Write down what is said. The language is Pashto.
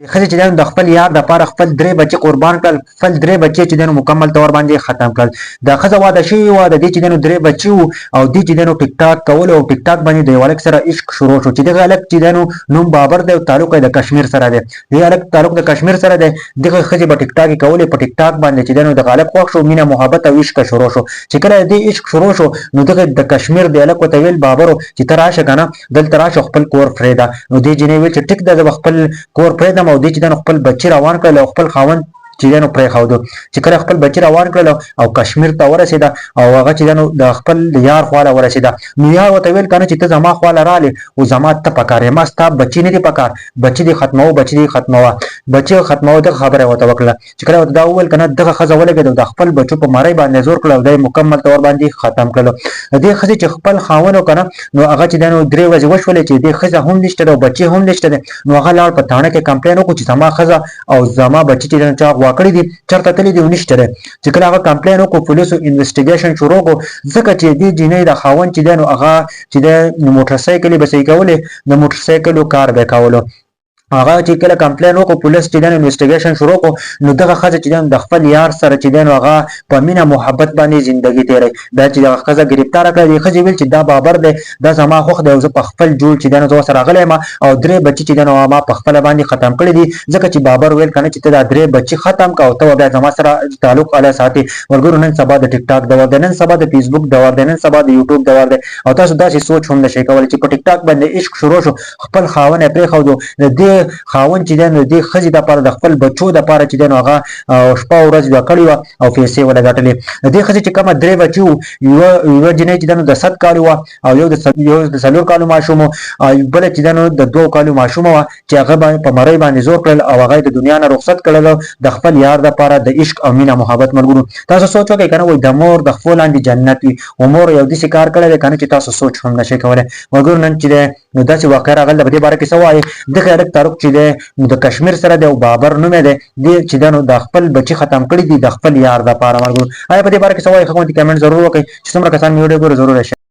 ښځې چې دی د خپل یار د پاره خپل درې بچي قربان کړل، خپل درې بچي چې دی نو مکمل طور باندې ختم کړل. دا ښځه واده شوې وه، د دې چې دی نو درې بچي وو او دې چې دی نو ټیک ټاک کولو او ټیک ټاک باندې د یو هلک سره عشق شروع شو، چې دغه هلک چې دی نو نوم بابر دی او تعلق یې د کشمیر سره دی. دې هلک تعلق د کشمیر سره دی. دغه ښځې به ټیک ټاک کولې، په ټیک ټاک باندې چې دی نو دغه هلک خوښ شو، مینه محبت او عشق شروع شو. چې کله دې عشق شروع شو نو دغه د کشمیر د هلک ورته ویل بابرو چې ته راشه که نه دلته راشه خپل کور پرېږده. نو دې جینۍ ویل چې ټیک ده، زه به خپل کور پرېږدم. او دې چې دی نو خپل بچي روان کړل او خپل خاوند چې دی نو پرېښودو. چې کله خپل بچي روان کړل او کشمیر ته ورسېده او هغه چې دی نو د خپل یار خواله ورسېده، نو یار ورته ویل که نه چې ته زما خواله رالې او زما ته پکار یې، ما ستا بچي نه دي پکار، بچي دې ختموه، بچي دې ختموه، بچي ختموه. دغه خبره یې ورته وکړله. چې کله ورته دا وویل که نه، دغه ښځه ولګېده او د خپل بچو په مرۍ باندې زور کړل او دا یې مکمل طور باندې ختم کړلو. د دې ښځې چې خپل خاوند و که نه، نو هغه چې دی نو درې ورځې وشولې چې دې ښځه هم نشته ده او بچي هم نشته دی. نو هغه لاړ په تاڼه کې کمپلین وکړو چې زما ښځه او زما بچي چې دی نو چا غوا کړي دي، چېرته تللي دي او نشته دی. چې کله هغه کمپلین وکړو، پولیسو انویسټیګیشن شروع کړو، ځکه چې دې جینۍ د خاوند چې دی نو هغه چې دی نو موټرسایکل یې به صحیح کولې، د موټرسایکلو کار به یې کولو. هغه چې کله کمپلین وکړو، پولیس چې دی انویسټیګیشن شروع کړو، نو دغه ښځه چې دی د خپل یار سره چې دی نو هغه په مینه محبت باندې زندګي تېروي. بیا چې دغه ښځه ګرفتاره کړه، دې ښځې ویل چې دا بابر دی، دا زما خوښ دی او زه په خپل جوړ چې دی نو زه ورسره راغلی یم او درې بچي چې دی نو ما په خپله باندې ختم کړي دي، ځکه چې بابر ویل که نه چې ته دا درې بچي ختم کړه او ته به بیا زما سره تعلق اله ساتې. ملګرو، نن سبا د ټیک ټاک دور دی، نن سبا د فیسبوک دور دی، نن سبا د یوټیوب دور دی او تاسو داسې سوچ هم نشئ کولی چې په ټیک ټاک باندې عشق شروع شو، خپل خاوند یې پرېښودو. د دې خاوند چې دی نو د دې ښځې دپاره، د خپل بچو دپاره چې دی نو هغه شپه او ورځ یوه کړې وه او پیسې وله ګټلې. د دې ښځې چې کومه درې بچي وو، یوه جینۍ چې ده نو د 7 کالو وه او یو د 4 کالو ماشوم او بله چې ده نو د 2 کالو ماشومه وه، چې هغه به په مرۍ باندې زور کړل او هغه یې د دنیا نه رخصت کړل د خپل یار دپاره د عشق او مینه محبت. ملګرو، تاسو سوچ وکړئ که نه، وایي د مور د خپو لاندې جنت وي، او مور یو داسې کار کړی دی که نه چې تاسو سوچ هم نشئ کولی. ملګرو، نن چې دی نو داسې واقعه راغله، په دې باره کې څه وایې؟ دغه هلک تعلق چې دی نو د کشمیر سره دی او بابر نوم یې دی. دی چې دی نو د خپل بچي ختم کړي دي د خپل یار دپاره. ملګرو، آیا په دې باره کې څه وایې؟ ښه غوندې کمنټ ضرور وکړئ. چې څومره کسان مې ویډیو ګوري، ضرور یې